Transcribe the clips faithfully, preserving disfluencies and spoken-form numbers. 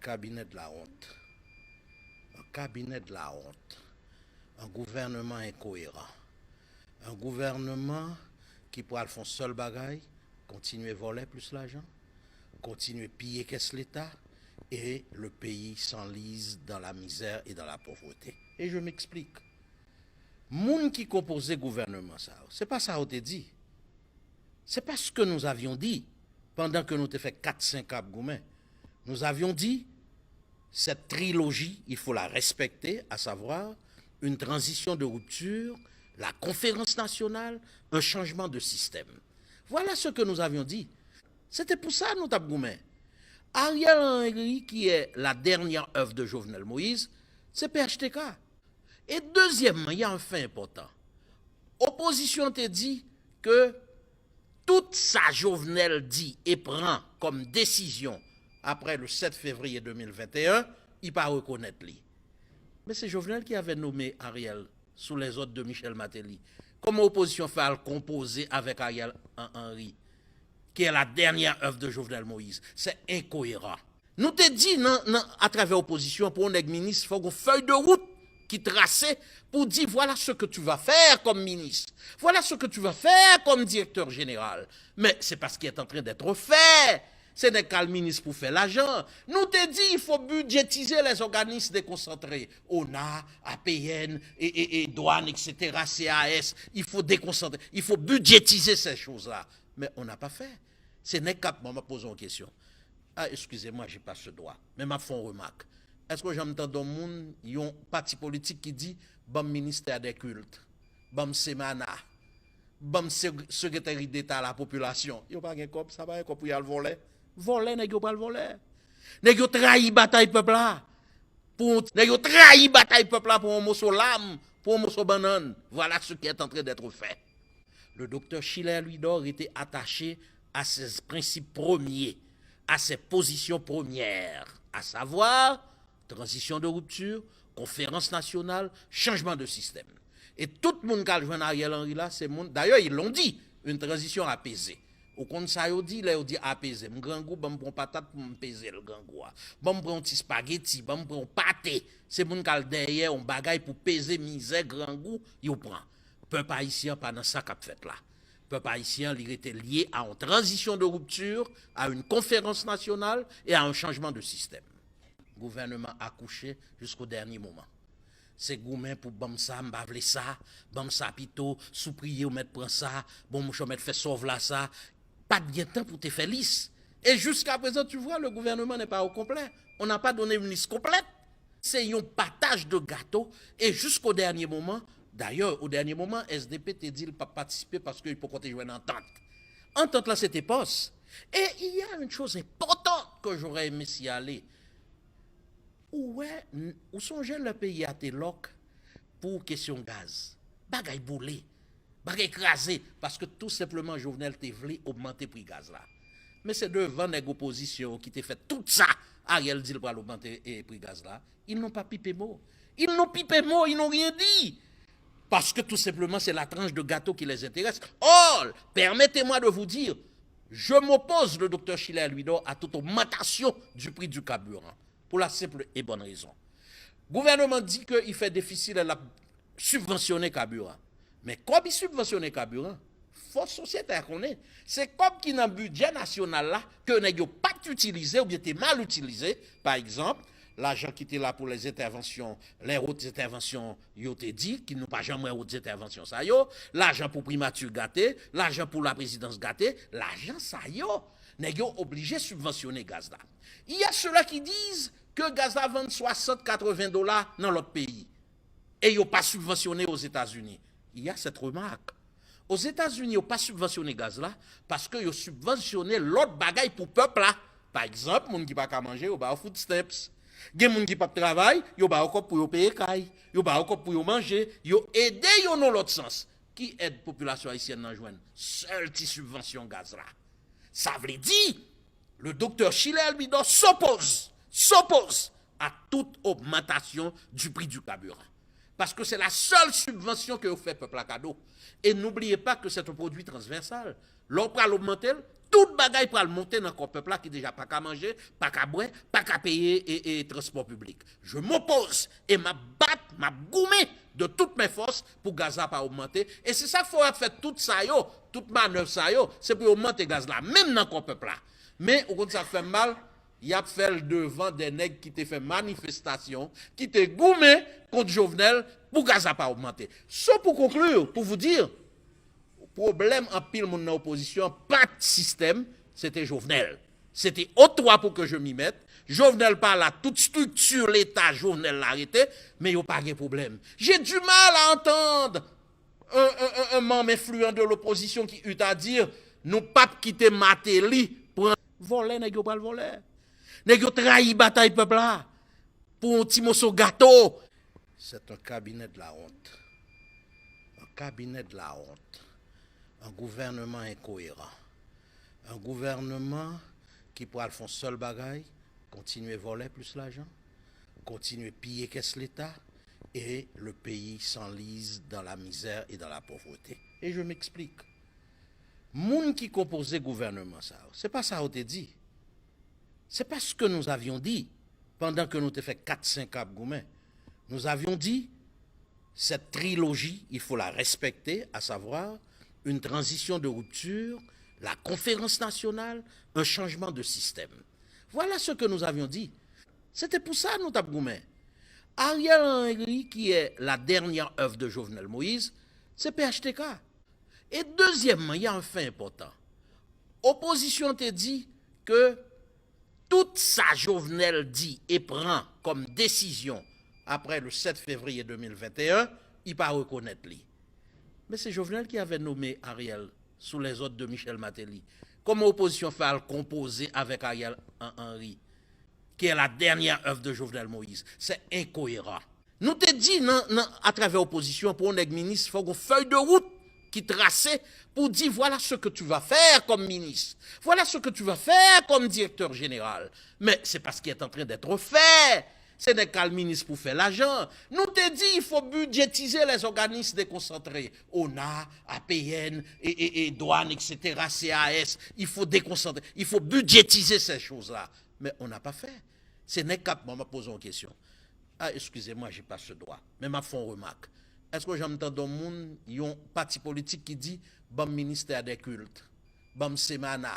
Cabinet de la honte. Un cabinet de la honte. Un gouvernement incohérent. Un gouvernement ki pral fè yon sèl bagay, kontinye vòlè plis lajan, kontinye piye kès Leta, et le pays s'enlise dans la misère et dans la pauvreté. Et je m'explique. Moun ki konpoze gouvènman sa yo, se pa sa yo te di. C'est pas ce que nous avions dit pendant que nous te fait quatre cinq ap goumen. Nous avions dit, cette trilogie, il faut la respecter, à savoir une transition de rupture, la conférence nationale, un changement de système. Voilà ce que nous avions dit. C'était pour ça nous t ap goumen. Ariel Henry, qui est la dernière œuvre de Jovenel Moïse, c'est P H T K. E dezyèmman, il y a un fait important. Opozisyon te di ke tout sa Jovenel di e pran kòm desizyon après le sept février deux mille vingt et un, il pa reconnaître li. Mais c'est Jovenel qui avait nommé Ariel sous les ordres de Michel Martelly. Comment opposition fait à le composer avec Ariel Henry, qui est la dernière œuvre de Jovenel Moïse? C'est incohérent. Nou te di nan, nan, atravè opozisyon, pou yon nèg minis, fòk yon fèy de wout ki trase pou di, voilà ce que tu vas faire comme ministre, voilà ce que tu vas faire comme directeur général. Mais c'est pas ce qui est en train d'être fait. Se nèg k al minis pou fè lajan. Nou te di, il faut budgétiser les organismes déconcentrés. ONA, A P N, et, et, et douane, et cetera, C A S. Il faut déconcentrer, il faut budgétiser ces choses-là. Mais on n'a pas fait. Se nèg k ap, bon, m ap poze yon kesyon. Ah, excusez-moi, j'ai pas ce droit. Men m ap fè yon remak. Èske w janm tande yon moun, yon pati politik ki di, ban m ministè dè kilt, ban m semana, ban m se- sekreteri deta la popilasyon? Yo pa gen kòb, sa pa gen kòb pou y al vòlè. Vòlè, nèg yo pral vòlè. Nèg yo trayi batay pèp la. Pou, nèg yo trayi batay pèp la pou yon moso lam, pou yon moso bannann. Voilà ce qui est en train d'être fait. Le docteur Schiller Louidor était attaché à ses principes premiers, à ses positions premières, à savoir transition de rupture, conférence nationale, changement de système. E tout moun k al jwenn Ariel Henry la, se moun, d'ailleurs, ils l'ont dit, une transition apaisée. Ou konn sa yo di, lè yo di apeze. M grangou, ban m pran patat pou m peze l, grangou a. Ban m pran yon ti spageti, ban m pran yon pate. Se moun k al dèyè yon bagay pou peze mizè, grangou, yo pran. Pèp ayisyen an pa nan sa k ap fèt la. Pèp ayisyen an, li rete lye a yon transition de rupture, à une conférence nationale et à un changement de système. Gouvènman an akouche jusqu'au dernier moment. Se goumen pou ban m sa, m pa vle sa, ban m sa pito, si w priye, w mèt pran sa, bon, mouche, w mèt fè sa w vle a sa. Pa t gen tan pou te fè lis. Et jusqu'à présent, tu vois, le gouvernement n'est pas au complet. On n'a pas donné une liste complète. Se yon pataj de gato. Et jusqu'au dernier moment, d'ailleurs, au dernier moment, S D P te di l p ap patisipe paske li poko te jwenn antant. Antant la, se te pòs. Et il y a une chose importante que j'aurais aimé signaler. Ou wè, n- ou sonje lè peyi a te lòk pou kesyon gaz. Bagay boule, bagay kraze, paske tou senpleman Jovenel te vle ogmante pri gaz la. Men se devan nèg opozisyon ki te fè tout sa Ariel di l pral ogmante e, pri gaz la. Ils n'ont pas pipé mot. Ils n'ont pipé mot, ils n'ont rien dit. Parce que tout simplement, c'est la tranche de gâteau qui les intéresse. Or, permettez-moi de vous dire, je m'oppose, le docteur Schiller Louidor, à toute augmentation du prix du carburant. Pour la simple et bonne raison. Gouvènman di ke li fè defisi lè l ap sibvansyone kabiran. Men kòb li sibvansyone kabiran, fò sosyete a konnen, se kòb ki nan bidjè nasyonal la ke nèg yo pa t itilize oubyen te mal itilize. Pa egzanp, lajan ki te la pou lèzentèvansyon, lè wot entèvansyon yo te di, ki nou pa janm wè wot entèvansyon sa yo, lajan pou primati gate, lajan pou laprezidans gate, lajan sa yo, nèg yo oblije sibvansyone gaz la. Il y a ceux-là qui disent que gaz la vann swasant, katreven dola nan lòt peyi. E yo pa sibvansyone Ozetazini. Il y a cette remarque. Ozetazini, yo pa sibvansyone gaz la paske yo sibvansyone lòt bagay pou pèp la. Pa egzanp, moun ki pa ka manje, yo ba yo food stamps. Gen moun ki p ap travay, yo ba yo kòb pou yo peye kay. Yo ba yo kòb pou yo manje. Yo ede yo nan lòt sans. Ki èd popilasyon ayisyèn nan jwenn? Sèl ti sibvansyon gaz la. Sa vle di, le docteur Schiller Louidor s'oppose, s'oppose à toute augmentation du prix du carburant. Parce que c'est la seule subvention que vous faites peuple à cadeau. Et n'oubliez pas que c'est un produit transversal. Lè w pral ogmante l, Tout bagay pral monte nan kò pèp la ki deja pa ka manje, pa ka bwè, pa ka peye e, e transpò piblik. Je m'oppose e m ap bat, m ap goumen de toutes mes forces pou gaz la pa ogmante. E se sa k fè w ap fè tout sa yo, tout manèv sa yo, se pou yo ogmante gaz la, menm nan kò pèp la. Men, ou konn sa k fè m mal? Y ap fè l devan de nèg ki te fè manifestasyon, ki te goumen kont Jovenel pou gaz la pa ogmante. So, pou konkli, pou vous dire, pwoblèm anpil moun nan opozisyon an pa t sistèm, se te Jovenel. Se te au trois pour que je m'y mette. Jovenel pa la, tout strikti Leta Jovenel la rete, men yo pa gen pwoblèm. J'ai du mal à entendre un, un, un, un membre influent de l'opposition qui eut à dire, nou p ap kite Martelly pran. Vòlè, nèg yo pral vòlè. Nèg yo trayi batay pèp la pou yon ti moso gato. C'est un cabinet de la honte. Un cabinet de la honte. Un gouvernement incohérent. Un gouvernement ki pral fè yon sèl bagay, kontinye vòlè plis lajan, kontinye piye kès Leta, et le pays s'enlise dans la misère et dans la pauvreté. Et je m'explique. Moun ki konpoze gouvènman sa yo, se pa sa yo te di. C'est pas ce que nous avions dit pendant que nou te fè kat senk an ap goumen. Nous avions dit, cette trilogie, il faut la respecter, à savoir une transition de rupture, la conférence nationale, un changement de système. Voilà ce que nous avions dit. Se te pou sa nou t ap goumen. Ariel Henry, qui est la dernière œuvre de Jovenel Moïse, se P H T K. E dezyèmman, il y a un fait important. Opozisyon te di ke tout sa Jovenel di e pran kòm desizyon apre le sept février deux mille vingt et un, li pa rekonèt li. Men se Jovenel ki avè nome Ariel sou lèzòd de Michel Martelly. Kòman opozisyon fè al konpoze avèk Ariel Henry, qui est la dernière œuvre de Jovenel Moïse? C'est incohérent. Nou te di nan, nan, atravè opozisyon, pou yon nèg minis, fòk yon feuille de route ki trase pou di, voilà ce que tu vas faire comme ministre, voilà ce que tu vas faire comme directeur général. Mais c'est pas ce qui est en train d'être fait. Se nèg k al minis pou fè lajan. Nou te di, il faut budgétiser les organismes déconcentrés. ONA, A P N, e, e, e, dwàn, et cetera, C A S. Il faut déconcentrer, il faut budgétiser ces choses-là. Mais on n'a pas fait. Se nèg k ap, bon, m ap poze yon kesyon. Ah, excusez-moi, j'ai pas ce droit. Men m ap fè yon remak. Èske w janm tande yon moun, yon pati politik ki di, ban m ministè de kilt, ban m semana,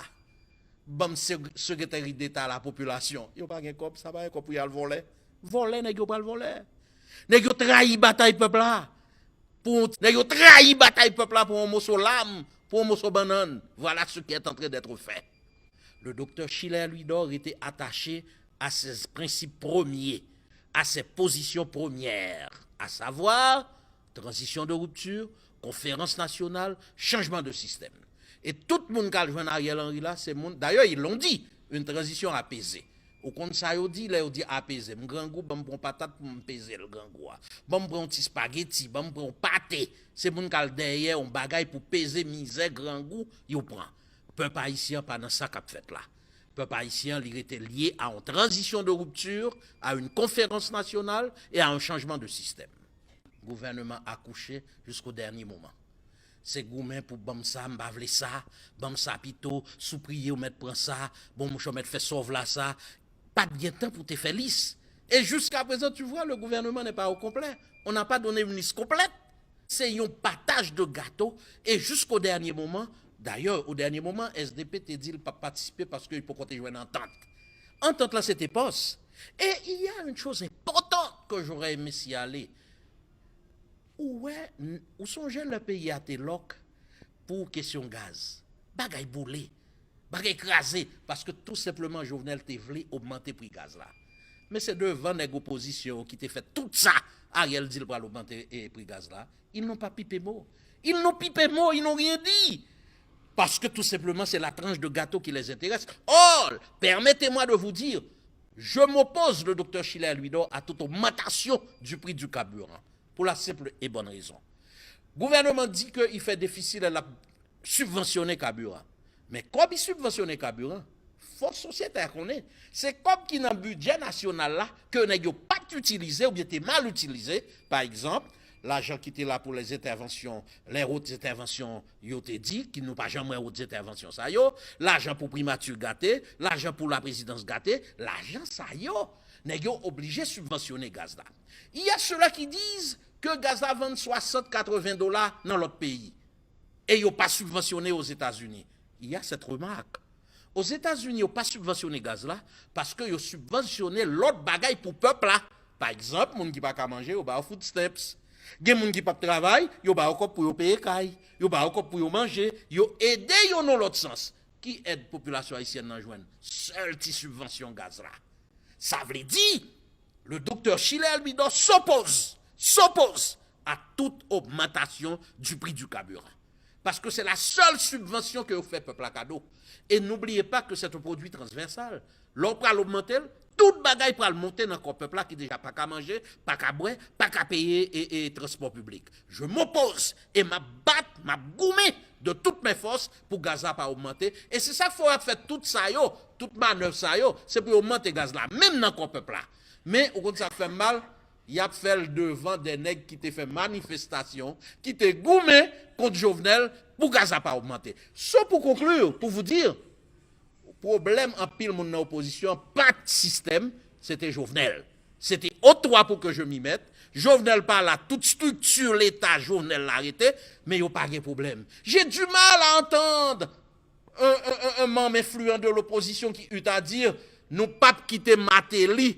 ban m se-, sekreteri deta la popilasyon? Yo pa gen kòb, sa pa gen kòb pou y al vòlè. Vòlè, nèg yo pral vòlè. Nèg yo trayi batay pèp la. Pou yon, nèg yo trayi batay pèp la pou yon moso lam, pou yon moso bannann. Voilà ce qui est en train d'être fait. Le docteur Schiller Louidor rete atache à ses principes premiers, à ses positions premières, à savoir transition de rupture, conférence nationale, changement de système. E tout moun k al jwenn Ariel Henry la, se moun, d'ailleurs, ils l'ont dit, une transition apaisée. Ou konn sa yo di, lè yo di apeze? M grangou, ban m pran yon patat pou m peze l, grangou a. Ban m pran yon ti spageti, ban m pran yon pate. Se moun k al dèyè yon bagay pou peze mizè, grangou, yo pran. Pèp ayisyen an pa nan sa k ap fèt la. Pèp ayisyen an, li rete lye a yon transition de rupture, à une conférence nationale et à un changement de système. Gouvènman akouche jusqu'au dernier moment. Se goumen pou ban m sa, m pa vle sa, ban m sa pito, si w priye, w mèt pran sa, bon, monchè, w mèt fè sa w vle a sa. Pa t gen tan pou te fè lis. Et jusqu'à présent, tu vois, le gouvernement n'est pas au complet. On n'a pas donné une liste complète. Se yon pataj de gato. Et jusqu'au dernier moment, d'ailleurs, au dernier moment, S D P te di l p ap patisipe paske li poko te jwenn antant. Antant la, se te pòs. Et il y a une chose importante que j'aurais aimé signaler. Ou wè, n-, ou sonje lè peyi a te lòk pou kesyon gaz? Bagay boule, bagay kraze, paske tou senpleman Jovenel te vle ogmante pri gaz la. Men se devan nèg opozisyon yo ki te fè tout sa Ariel di l pral ogmante, e, pri gaz la. Ils n'ont pas pipé mot. Ils n'ont pipé mot, ils n'ont rien dit. Parce que tout simplement, c'est la tranche de gâteau qui les intéresse. Or, permettez-moi de vous dire, je m'oppose, le docteur Schiller Louidor, à toute augmentation du prix du carburant. Pour la simple et bonne raison. Gouvènman di ke li fè defisi lè l ap sibvansyone kabiran. Men kòb li sibvansyone kabiran, fò sosyete a konnen, se kòb ki nan bidjè nasyonal la ke nèg yo pa t itilize oubyen te mal itilize. Pa egzanp, lajan ki te la pou lèzentèvansyon, lè wot entèvansyon yo te di, ki nou pa janm wè wot entèvansyon sa yo, lajan pou primati gate, lajan pou laprezidans gate, lajan sa yo, nèg yo oblije sibvansyone gaz la. Il y a ceux-là qui disent que gaz la vann swasant, katreven dola nan lòt peyi. E yo pa sibvansyone Ozetazini. Il y a cette remarque. Ozetazini, yo pa sibvansyone gaz la paske yo sibvansyone lòt bagay pou pèp la. Pa egzanp, moun ki pa ka manje, yo ba yo food stamps. Gen moun ki p ap travay, yo ba yo kòb pou yo peye kay. Yo ba yo kòb pou yo manje. Yo ede yo nan lòt sans. Ki èd popilasyon ayisyèn nan jwenn? Sèl ti sibvansyon gaz la. Sa vle di, le docteur Schiller Elbidor s'oppose, s'oppose à toute augmentation du prix du carburant. Parce que c'est la seule subvention que yo fè pèp la kado. Et n'oubliez pas que c'est un produit transversal. Lè w pral ogmante l, tout bagay pral monte nan kò pèp la ki deja pa ka manje, pa ka bwè, pa ka peye e, e transpò piblik. Je m'oppose e m ap bat, m ap goumen de toutes mes forces pou gaz la pa ogmante. E se sa k fè w ap fè tout sa yo, tout manèv sa yo, se pou yo ogmante gaz la, menm nan kò pèp la. Men, ou konn sa k fè m mal? Y ap fè l devan de nèg ki te fè manifestasyon, ki te goumen kont Jovenel pou gaz la pa ogmante. So, pou konkli, pour vous dire, pwoblèm anpil moun nan opozisyon an pa t sistèm, se te Jovenel. Se te au trois pour que je m'y mette. Jovenel pa la, tout strikti Leta Jovenel la rete, men yo pa gen pwoblèm. J'ai du mal à entendre un, un, un, un membre influent de l'opposition qui eut à dire, nou p ap kite Martelly